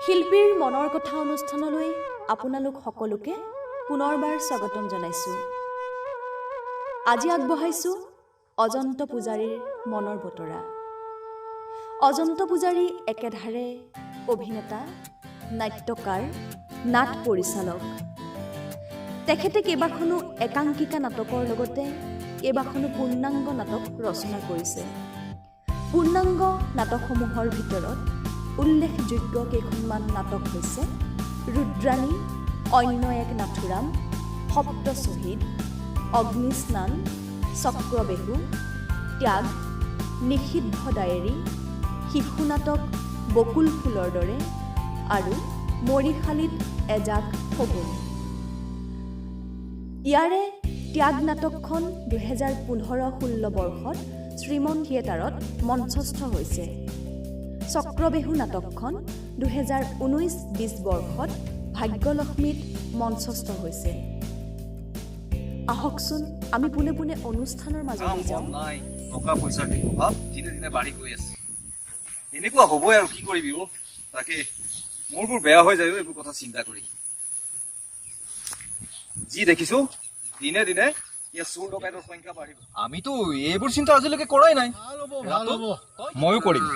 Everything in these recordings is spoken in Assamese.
শিল্পীৰ মনৰ কথা অনুষ্ঠানলৈ আপোনালোক সকলোকে পুনৰবাৰ স্বাগতম জনাইছোঁ। আজি আগবঢ়াইছোঁ অজন্ত পূজাৰীৰ মনৰ বতৰা। অজন্ত পূজাৰী একেধাৰে অভিনেতা, নাট্যকাৰ, নাট পৰিচালক। তেখেতে কেইবাখনো একাংকিকা নাটকৰ লগতে কেইবাখনো পূৰ্ণাংগ নাটক ৰচনা কৰিছে। পূৰ্ণাংগ নাটকসমূহৰ ভিতৰত উল্লেখযোগ্য কেইখনমান নাটক হৈছে ৰুদ্ৰাণী, অন্য এক নাথুৰাম, সপ্ত শ্বহীদ, অগ্নিস্নান, চক্ৰবেহু, ত্যাগ, নিষিদ্ধ ডায়েৰী, শিশু নাটক বকুল ফুলৰ দৰে আৰু মৰিশালিত এজাক শগুন। ইয়াৰে ত্যাগ নাটকখন 2015-16 বৰ্ষত শ্ৰীমন থিয়েটাৰত মঞ্চস্থ হৈছে। চক্ৰবেহু নাটকখন 2019-20 বৰ্ষত ভাগ্যলক্ষ্মীত মঞ্চস্থ হৈছে। আহকচোন, আমি পোনে পোনে অনুষ্ঠানৰ কাম মাজলৈ যাওঁ। বন নাই, টকা পইচাৰ অভাৱ দিনে দিনে বাঢ়ি গৈ আছে। এনেকুৱা হ'বই আৰু কি কৰিবি অ'। তাকে মোৰবোৰ বেয়া হৈ যায় অ' এইবোৰ কথা চিন্তা কৰি। যি দেখিছো, দিনে দিনে ইয়াত চোৰ ডকাইতৰ সংখ্যা বাঢ়িব। আমিতো এইবোৰ চিন্তা আজিলৈকে কৰাই নাই। ৰাতুল, ময়ো কৰিম।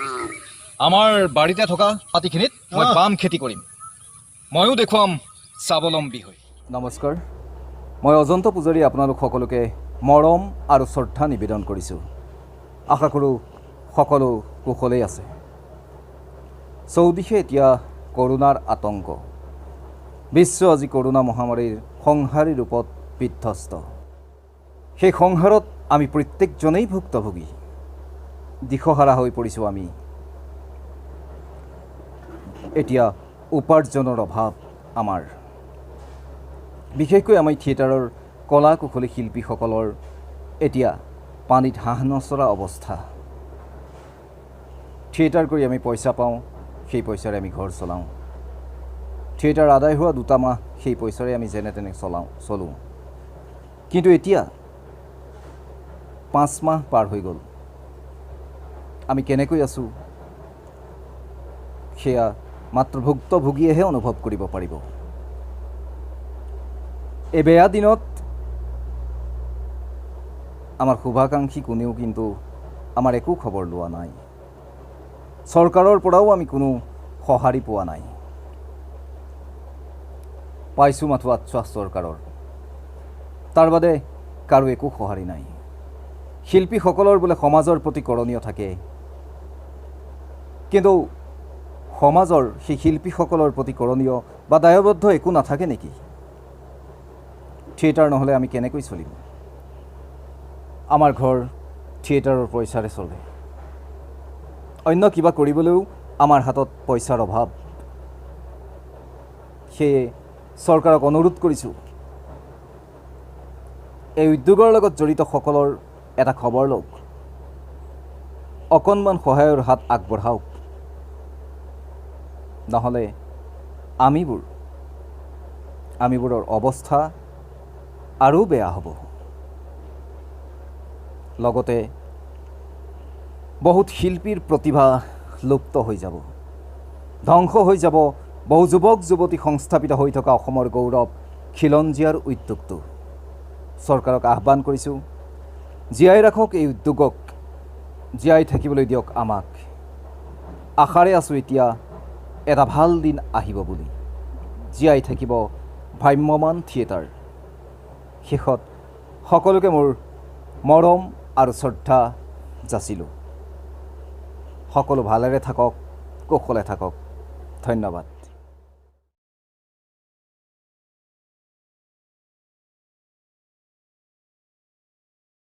আমাৰ বাৰীতে থকা মাটিখিনিত মই বাম খেতি কৰিম। ময়ো দেখুৱাম স্বাৱলম্বী হৈ। নমস্কাৰ, মই অজন্ত পূজাৰী আপোনালোক সকলোকে মৰম আৰু শ্ৰদ্ধা নিবেদন কৰিছোঁ। আশা কৰোঁ সকলো কুশলেই আছে। চৌদিশে এতিয়া কৰোণাৰ আতংক। বিশ্ব আজি কৰোণা মহামাৰীৰ সংহাৰী ৰূপত বিধ্বস্ত। সেই সংহাৰত আমি প্ৰত্যেকজনেই ভুক্তভোগী। দিশহাৰা হৈ পৰিছোঁ আমি। এতিয়া উপাৰ্জনৰ অভাৱ আমাৰ, বিশেষকৈ আমি থিয়েটাৰৰ কলা কুশলী শিল্পীসকলৰ এতিয়া পানীত হাঁহ নচৰা অৱস্থা। থিয়েটাৰ কৰি আমি পইচা পাওঁ, সেই পইচাৰে আমি ঘৰ চলাওঁ। থিয়েটাৰ আদায় হোৱা দুটা মাহ সেই পইচাৰে আমি যেনে তেনে চলোঁ। কিন্তু এতিয়া 5 মাহ পাৰ হৈ গ'ল। আমি কেনেকৈ আছোঁ, সেয়া মাত্ৰ ভুক্তভোগীয়েহে অনুভৱ কৰিব পাৰিব। এই বেয়া দিনত আমাৰ শুভাকাংক্ষী কোনেও কিন্তু আমাৰ একো খবৰ লোৱা নাই। চৰকাৰৰ পৰাও আমি কোনো সঁহাৰি পোৱা নাই। পাইছোঁ মাথো আশ্বাস চৰকাৰৰ, তাৰ বাদে কাৰো একো সঁহাৰি নাই। শিল্পীসকলৰ বোলে সমাজৰ প্ৰতি কৰণীয় থাকে, কিন্তু সমাজৰ সেই শিল্পীসকলৰ প্ৰতি কৰণীয় বা দায়বদ্ধ একো নাথাকে নেকি? থিয়েটাৰ নহ'লে আমি কেনেকৈ চলিম? আমাৰ ঘৰ থিয়েটাৰৰ পইচাৰে চলে। অন্য কিবা কৰিবলৈও আমাৰ হাতত পইচাৰ অভাৱ। সেয়ে চৰকাৰক অনুৰোধ কৰিছোঁ, এই উদ্যোগৰ লগত জড়িতসকলৰ এটা খবৰ লওক, অকণমান সহায়ৰ হাত আগবঢ়াওক। নহ'লে আমিবোৰৰ অৱস্থা আৰু বেয়া হ'ব। লগতে বহুত শিল্পীৰ প্ৰতিভা লুপ্ত হৈ যাব, ধ্বংস হৈ যাব বহু যুৱক যুৱতী সংস্থাপিত হৈ থকা অসমৰ গৌৰৱ খিলঞ্জীয়াৰ উদ্যোগটো। চৰকাৰক আহ্বান কৰিছোঁ, জীয়াই ৰাখক এই উদ্যোগক, জীয়াই থাকিবলৈ দিয়ক আমাক। আশাৰে আছোঁ এতিয়া এটা ভাল দিন আহিব বুলি। জীয়াই থাকিব ভ্ৰাম্যমান থিয়েটাৰ। শেষত সকলোকে মোৰ মৰম আৰু শ্ৰদ্ধা যাচিলোঁ। সকলো ভালেৰে থাকক, কুশলে থাকক। ধন্যবাদ।